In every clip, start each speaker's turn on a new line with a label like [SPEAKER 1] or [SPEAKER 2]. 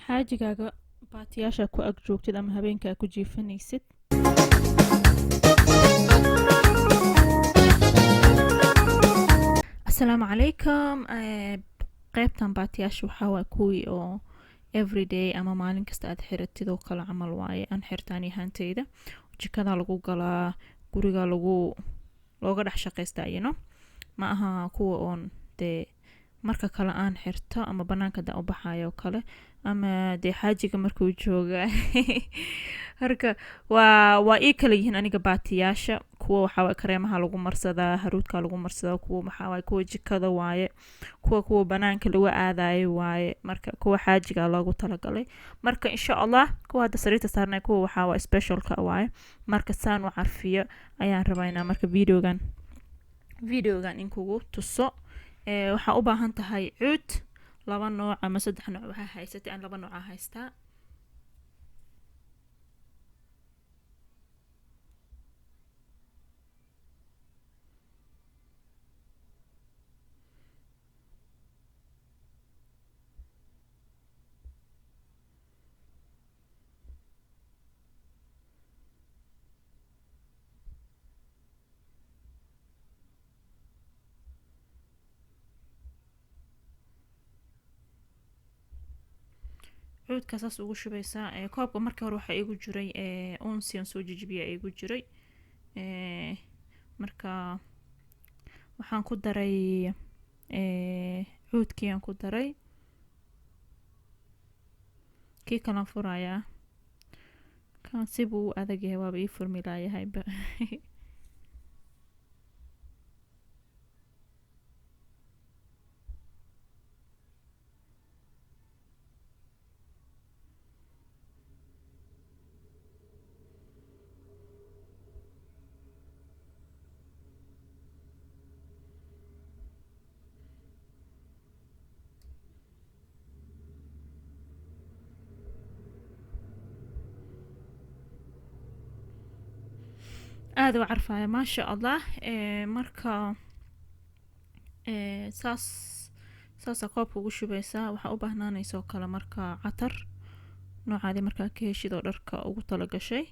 [SPEAKER 1] Xaajigaaga baatiyaasha ku ag joogtid ama habeenkaa ku jiifanaysid. Asalaamu calaykum. Qaybtan baatiyaasha waxaa waay kuwii oo everyday ama maalin kasta aad xiratid oo kale camal waaye. Aan xirtaan ahaanteyda jikada lagu galaa, guriga lagu looga dhex shaqaystaa, ma aha kuwa oon dee marka kale aan xirto ama banaanka da u baxayo oo kale ama dee xaajiga markuu jooga. Marka waa ii kala yihiin aniga baatiyaasha. Kuwa waxaa waay kareemaha lagu marsadaa, haruudka lagu marsadaa, kuwa waxaa waay kuwa jikada waaye, kuwa banaanka lagu aadayo waaye, marka kuwa xaajiga loogu talagalay. Marka insha Allah kuwa hadda sariirta saarnay kuwa waxaa waay specialka waaye. Marka saan u carfiyo ayaan rabaa inaan marka videogan inkugu tuso. Waxaa u baahan tahay cuud laba nooc ama saddex nooc waxaa haysatay. Aan laba nooca haystaa. Cuudka saas ugu shubaysaa. Koobka markii hore waxaa igu jiray unsi aan soo jijibiya igu jiray. Marka waxaan ku daray cuudkii aan ku daray, kii kalaan furayaa. Kan sibuu u adag yahay, waaba ii furmi laayahayba. Aada u carfaya, maasha Allah. Marka saas saasaa koobka ugu shubaysaa. Waxaa u baahnaanaysa oo kale marka catar noocaadii markaa ka heshid oo dharka ugu talagashay.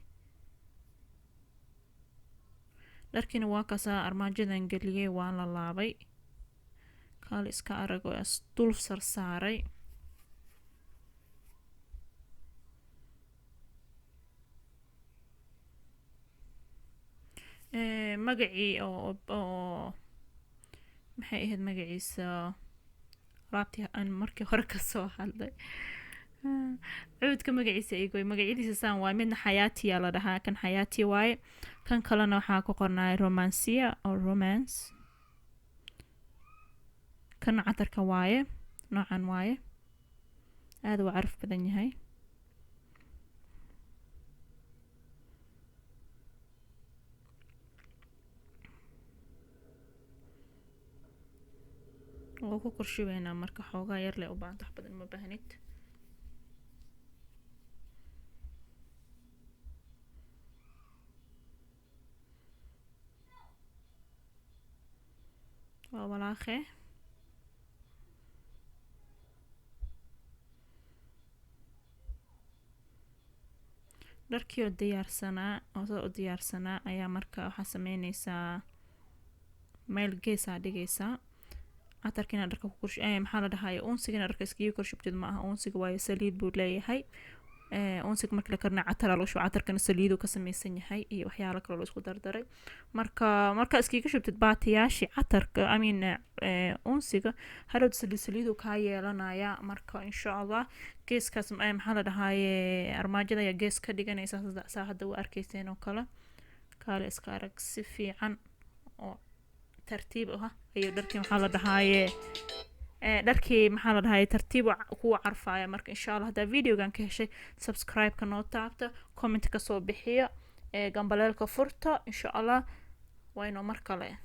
[SPEAKER 1] Dharkiina waa kaasaa armaajadan geliyey, waan la laabay, kaali iska arag oo is dul sarsaaray. Magacii oo maxay ahayd magaciisa alaabtii aan markii hore kasoo hadlay, cuudka magaciisa igoy magacyadiisa saan waaye. Midna Xayaatiya la dhahaa, kan Xayaati waaye. Kan kalena waxaa ku qornay Romancia oo romance. Kan catarka waaye, noocan waaye, aada u caraf badan yahay. Waa ku korshubeynaa marka xoogaa yar le u baahanta, wax badan ma baahnid. Waa walaaqe. Dharkii oo diyaarsanaa oo saa u diyaarsanaa ayaa marka waxaa sameyneysaa meel geesaa dhigaysaa catarkiina dharka ku korsh, maxaa la dhahaye, unsigina dharka iskaga korshubtid ma aha. Unsiga waayo saliid buu leeyahay. Unsiga marka la karina cataraa lagu shuba, catarkana saliiduu ka samaysan yahay iyo waxyaalo kaloo la isku dardaray. Marka markaa iskaga shubtid baatiyaashii catarka, I mean unsiga, hadhowt saliid saliiduu kaa yeelanaya. Marka insha Allah geeskaas, maxaa la dhahaaye, armaajada ayaa gees ka dhiganaysa saa hadda u arkayseen oo kale. Kaale iska arag, si fiican oo tartiib ah ayuu dharkii, maxaa la dhahaaye, dharkii, maxaa la dhahaaye, tartiib kuwa carfaya. Marka insha Allah haddaa videogan ka heshay, subscribe-ka noo taabta, comment kasoo bixiya, gambaleelka furta. Insha Allah waynoo mar kale.